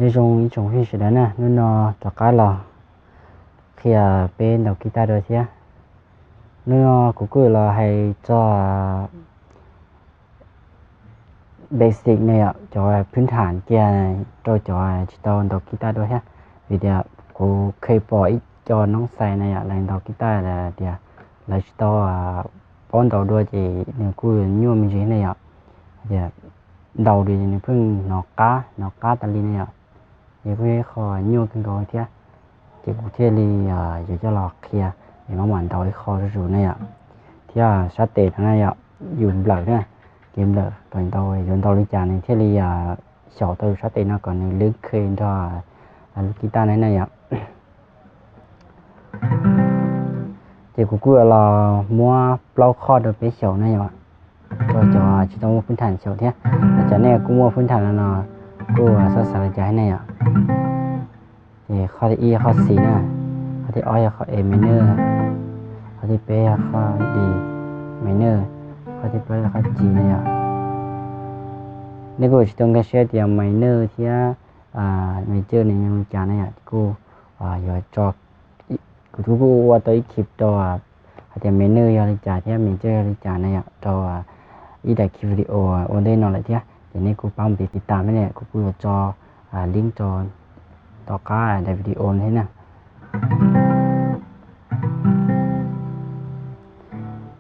Nyob zoo ib tsoom phooj ywg sawv daws na, hnub no rov qab los qhia peb ntaus kis tas dua thiab. Hnub no kuv kuj los hais txog basic na yom, cov phwb tham kiag rau cov tsis tau ntaus kis tas dua thiab. Vim tias kuv kheev pom ib co noob xais na yom, lawv ntaus kis tas tias lawv tsis tau paub ntaus dua ces nws kuj nyuaj me ntsis na yom. Tias ntaus dua nws pheej hnov qab hnov qab tas li na yom. Ces kuj yog ib qho nyuaj kawg nkaus thiab. Ces kuv thiaj li yuav coj los qhia es mam mam ntaus ib qho zuj zus na yom. Thiab sab tes no na yom, yus nplawm na, ces nplawm kom ntaus, yuav ntaus li cas nws thiaj li xyaum tau yus sab tes no kom nws lwb khe nrog lub kis tas na na yom. Ces kuv kuj los muab plaub qhoj rau peb xyaum na yom, rau cov tsis tau muaj phwb tham xyaum thiab. Cov nej kuj muaj phwb tham no no kuj xav xav li cas thiab na yom. Ces qhov thib ib yog qhov xis na, qhov thib ob yog qhov A minor, qhov thib peb yog qhov D minor, qhov thib plaub yog qhov G na yom. Nej kuj tsis tau nkag siab tias minor thiab major nws zoo li cas na yom, kuj yuav tso, kuv kuj ua tau ib clip rau hais tias minor yog li cas thiab major yog li cas na yom, rau ib daim clip video ua ntej no lawm thiab. Ces nej kuj pab mus tiv tas me ne, kuv kuj yuav tso link rau tom qab daim video no thiab na.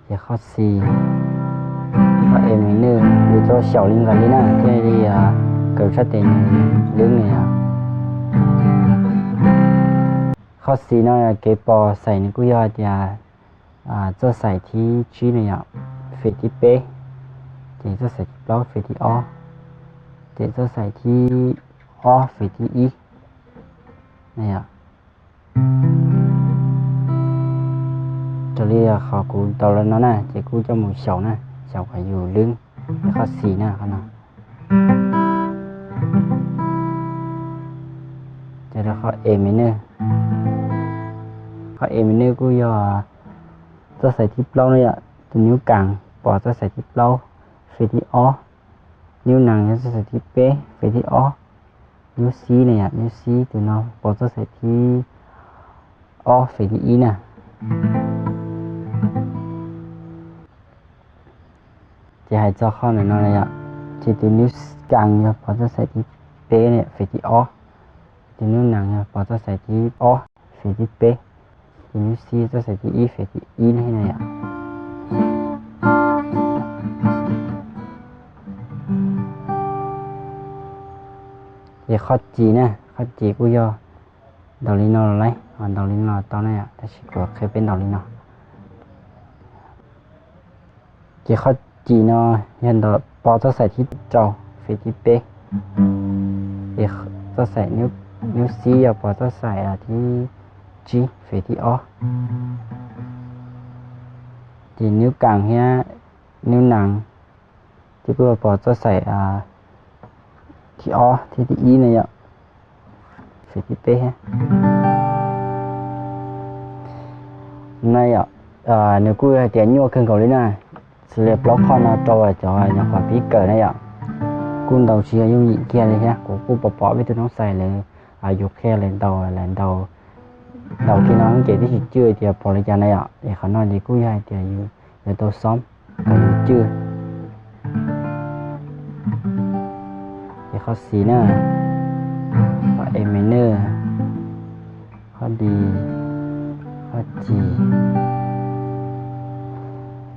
Ces qhov xis, qhov A minor yus tau xyaum li nqes li na thiaj li kom sab tes nws lwb na yom. Qhov xis no kev pos xais nws kuj yog hais tias txoj xais thib tsib na yom, fem thib peb, ces txoj xais thib plaub fem thib ob, ces txoj xais thib ob fem thib ib na yom. Raws li qhov kuv ntaus los no na ces kuj coj mus xyaum na, xyaum kom yus lwb qhov xis na qhov no. Ces qhov A minor, qhov A minor kuj yog txoj xais thib plaub na yom, tus niv kaas pos txoj xais thib plaub fem thib ob, niv nees yog txoj xais thib peb fem thib ob, niv xib na yom, niv xib tus no pos txoj xais thib ob fem thib ib na. Ces hais txog qhov ntawm no na yom, ces tus niv kaas yog pos txoj xais thib peb fem thib ob, tus niv nees yog pos txoj xais thib ob fem thib peb, tus niv xib txoj xais thib ib fem thib ib na yom. Ces qhov cim na, qhov cim kuj yog ntaus li no los lauj, ntaus li no los tau na yom, tab sis kuv qhia peb ntaus li no. Ces qhov cim no yog ntaus pos txoj xais thib rau fem thib peb, ces txoj xais niv xib yog pos txoj xais thib tsib fem thib ob, ces niv kaas thiab niv nees ces kuj yog pos txoj xais thib ob thiab thib ib na yom, fem thib peb thiab na yom. Nws kuj hais tias nyuaj kawg nkaus li na, xws li plaub qhoj no rau cov nyuam qhuav pib kawm na yom, kuj ntaus tsis yog yooj yim kiag li thiab. Kuv kuj pom pom peb tug noob xais lawv yus qhia lawv ntaus, lawv ntaus, ntaus kiag no ces twb tsis cwj tias pos li cas na yom. Es qhov no ces kuj yog hais tias yus yuav tau xoob kom yus cwj. Ces qhov xis na, qhov A minor, qhov D, qhov cim.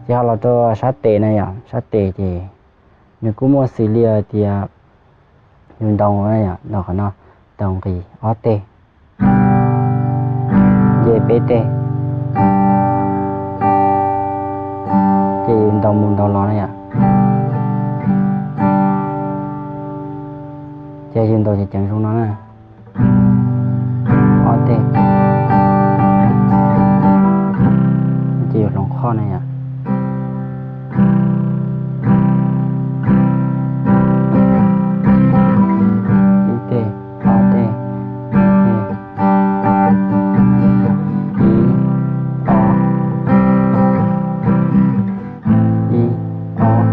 Ces ho los rau sab tes na yom, sab tes ces nws kuj muaj xws li tias yus ntaus na yom, ntaus qhov no, ntaus nqis ob teg, nce peb teg, ces yus ntaus mus ntaus los na yom. Ces yus ntaus ceev ceev zoo no na, ob teg, ces yus hloov qhoj na yom, ib teg, ob teg, ib teg, ib, ob, ib, ob.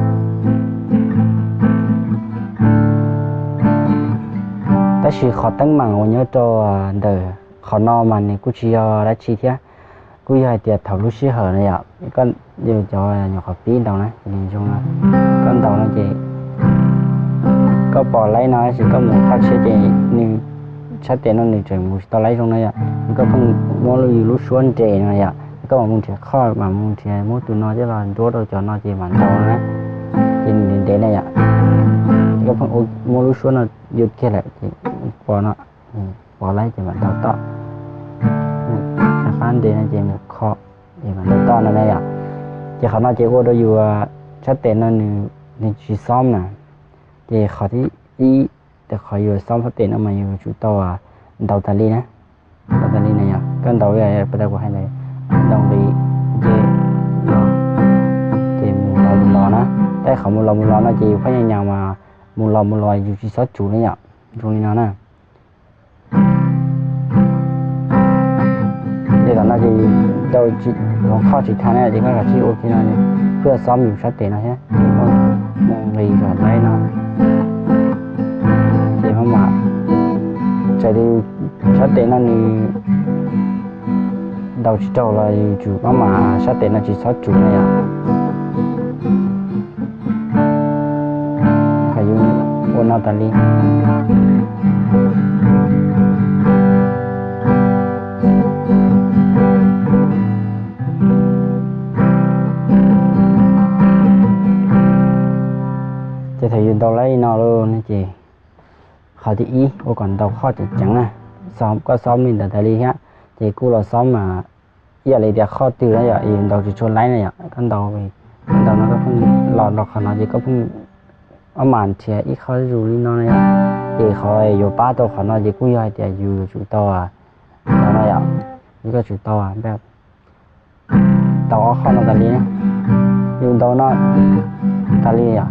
Tab Tab sis qhov teeb meem uas nyob rau ntawm qhov no mas nws kuj tsis yog dab tsi thiab, kuj yog hais tias thaum lub sij hawm na yom, koj, yus cov nyuam qhuav pib ntaus na ces nws zoo no, koj ntaus no ces koj pom laib no tab sis koj mus qhov tshiab ces nws sab tes no nws tseem mus tsis tau laib zoo na yom, koj pheej muab yus lub suab nres no yom, koj mam mus nrhiav qhoj mam mus nrhiav muab tus no coj los nruab rau cov no ces mam ntaus na, ces nws ntev ntev na yom, koj pheej muab lub suab no yus kiag lawm ces pom no, pom laib ces mam ntaus toj, qab ntes no ces mus kho, ces mam ntaus toj no na yom. Ces qhov no ces ua rau yus sab tes no nws, nws tsis xob na. Ces qhov thib ib, qhov yus xob sab tes no mas yus tsum tau ntaus tas li na, ntaus tas li na yom, koj ntaus pas tas kuv hais ntawd, ntaus nqis nce no, ces mus los mus los na. Tab sis qhov mus los mus los no ces yus phab nyas nyas mas mus los mus los yus tsis txhob tsum na yom, zoo li no na. Ces tam no ces ntaus hloov qhoj tsis tau na ces koj kav tsij ua kiag no, koj xob yus sab tes no thiab, nqis kom laib no, ces maj mam, txawm tias yus sab tes no nws ntaus tsis raug los yus tsum maj mam sab tes no tsis txhob tsum na yom. Yus ua no tas li. Ces thaum yus ntaus laib li no lawm no ces qhov thib ib ua kom ntaus qhoj ceev ceev na, koj xob li ntawd tas li thiab, ces kuj los xob mas ib yam li tias qhov twg na yom, yus ntaus tsis tshua laib na yom, koj ntaus, koj ntaus no koj pheej los rau qhov no ces koj pheej maj mam nrhiav ib qho zus li no na yom, ces qhov yuav pab tau qhov no ces kuj yog hais tias yus yuav tsum tau no yom, yus yuav tsum tau, tau ob qho no tas li, yus ntaus no tas li yom.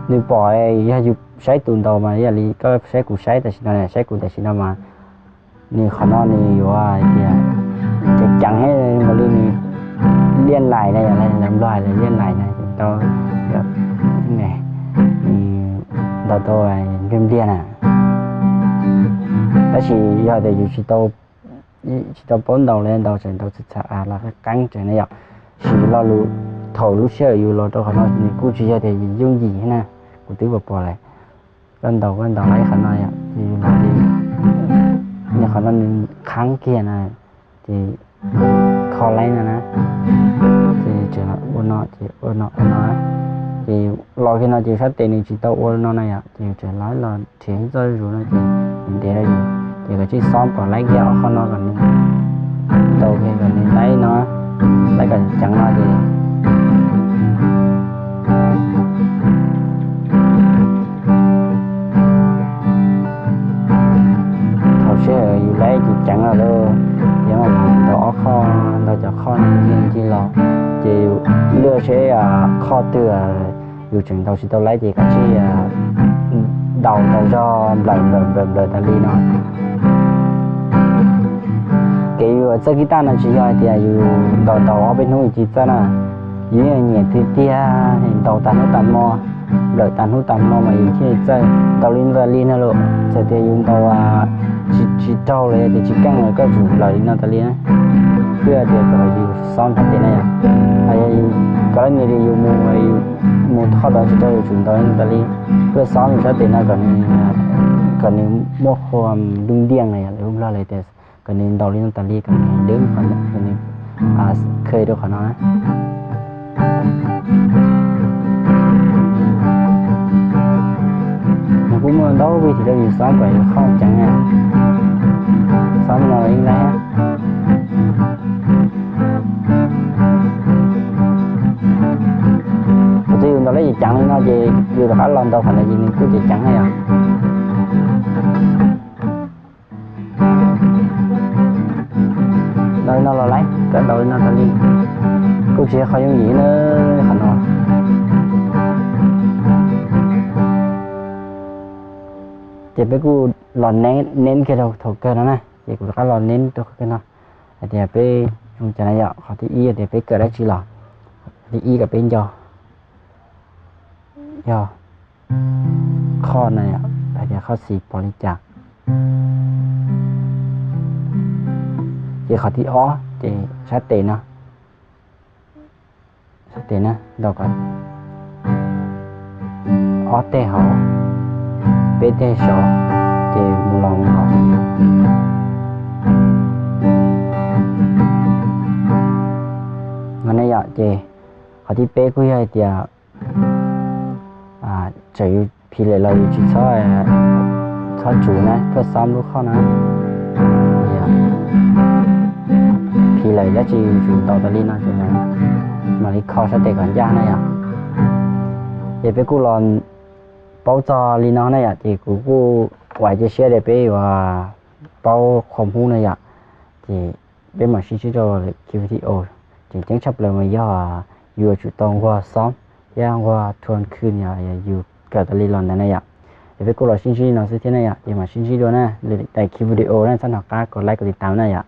Nws pom, yog yus saib tus ntaus mas ib yam li koj saib kuv saib tam sim no, saib kuv tam sim no mas nws qhov no nws yuav hais tias ceev ceev thiab npaum li nws liaj lais na, lawv Nplog hais tias liaj lais na, ces tau, nws ntaus tau npliag npliag na. Tab sis yog tias yus tsis tau, tsis tau paub ntaus li, ntaus tseem ntaus txham txham los qeeb qeeb tseem na yom, siv lo lus thaum lub sij hawm yus los rau qhov no nws kuj tsis yog tias yooj yim thiab na, kuv twb pom pom lawm. Koj ntaus koj ntaus laib qhov no yom, ces yus los ces nws qhov no nws qhaab kiag na, ces kho laib no na, ces tseem ua no ces ua no ua no, ces los kiag no ces sab tes nws tsis tau ua no na yom, ces yus tseem los los nrhiav ib txoj zus no ces nws ntev rau yus, ces kav tsij xob pom laib kiag ob qho no kom nws ntaus kiag kom nws laib no, laib kom ceev no ces thaum sij hawm yus laib ces ceev lawm lauj, ces mam ntaus ob qho, ntaus cov qho ncig ncig los, ces yus luaj seb qhov twg yus tseem ntaus tsis tau laib ces kav tsij ntaus ntaus zog nplawm nplawm nplawm nplawm tas li no. Kev yus txawj kib taj no tsis yog hais tias yus ntaus ntaus ob peb hnub yus cia li txawj na, yus yeej nyiam tiag tiag, ntaus tas hnub tas hmo, nplawm tas hnub tas hmo mas yus thiaj li txawj. Ntaus li no tas li no los txawm tias yus ntaus tsis raug los yog tias tsis keej los koj tsum nplawm li no tas li na, thiaj tias kom yus xob sab tes na yom. Yog koj lab nyias li yus mus, mus qhov tod tsis raug yus tsum ntaus li no tas li, koj xob yus sab tes no kom nws, kom nws muaj qhua ntuj ntiaj na yom, lawv Nplog lawv tias kom nws ntaus li no tas li kom nws deev qhov, kom nws khev rau qhov no na. Nws kuj muaj ntau vij tim rau yus xob kom yus qhov ceev na, xob li no los yeej laib. Thaum twg yus ntaus laib ceev ceev li no ces yus rov qab los ntaus qhov ntawd ces nws kuj ceev ceev na yom. Ntaus li no los laib, koj ntaus li no tas li, kuj tsis yog qhov yooj yim na qhov no. Ces peb kuj los neb kiag rau thaum kawg no na, ces kuv rov qab los neb rau qhov kawg no hais tias peb zoo cas na yom. Qhov thib ib tias peb kawm dab tsi los, qhov thib ib kom peb nco yog qhov na yom. Ces qhov xis pom li cas. Ces qhov thib ob ces sab tes no, sab tes na, ntaus kom ob teg hauv, peb teg saud, ces mus los mus los. No ne yom, ces qhov thib peb kuj yog hais tias txawm yus phim lawm los yus tsis txhob, txhob tsum na, pheej xob lub qhov no. Phim lawm dab tsi yus ntaus tas li no ces mam li kho sab tes kom ncaj na yom. Ces peb kuj los paub txog li no na yom, ces kuv kuj ua cia siab tias peb yuav paub qhov hmub na yom. Ces peb mam sib ntsib rau lwm video. Tseem ceeb tshaj plaws mas yog yus yuav tsum tau nquag xob thiab nquag thuam khwb yog yus kawm tas li los ntawd na yom. Ces peb kuj los sib ntsib li no xwb thiab na yom, ces mam sib ntsib dua na lwm daim video na, txhob hnov qab kom like kom tiv tas na yom.